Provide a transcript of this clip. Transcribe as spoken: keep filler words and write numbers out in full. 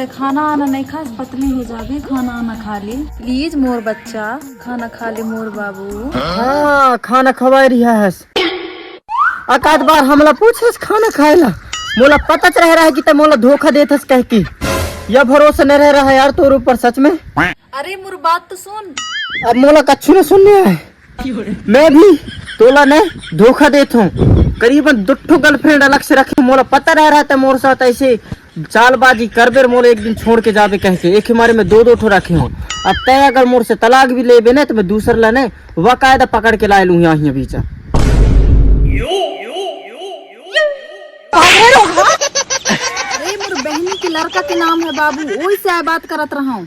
खाना आना नहीं खास, पतली हो जाबे, खाना आना खा ले। प्लीज मोर बच्चा, खाना खा ले मोर बाबू। हाँ, खाना खवाए रिहा हस। अकात बार हमला पूछस खाना खाए ला, मोला पता च रह रहा है कि ते मोला धोखा देथस कह के। या भरोसा नहीं रह रहा है यार तोर ऊपर सच में। अरे मोर बात तो सुन। अब मोला कछु न सुनने आए। मैं भी तोला ने धोखा देत हूँ। करीबन दो ठो गर्लफ्रेंड अलग से रखे हूँ। मोला पता रह रहा था मोर साथ ऐसे चालबाजी करबे, मोला एक दिन छोड़ के जाबे कह के। एक ही मारे में दो दो ठो रखे हूँ। अब तय अगर मोर से तलाक भी लेबे ना तो मैं दूसर ला ने बाकायदा पकड़ के लाए लूँ यहाँ बीचा। अरे मोर बहनी के लड़का के नाम है बाबू, ओही से आए बात करत रहा हूँ।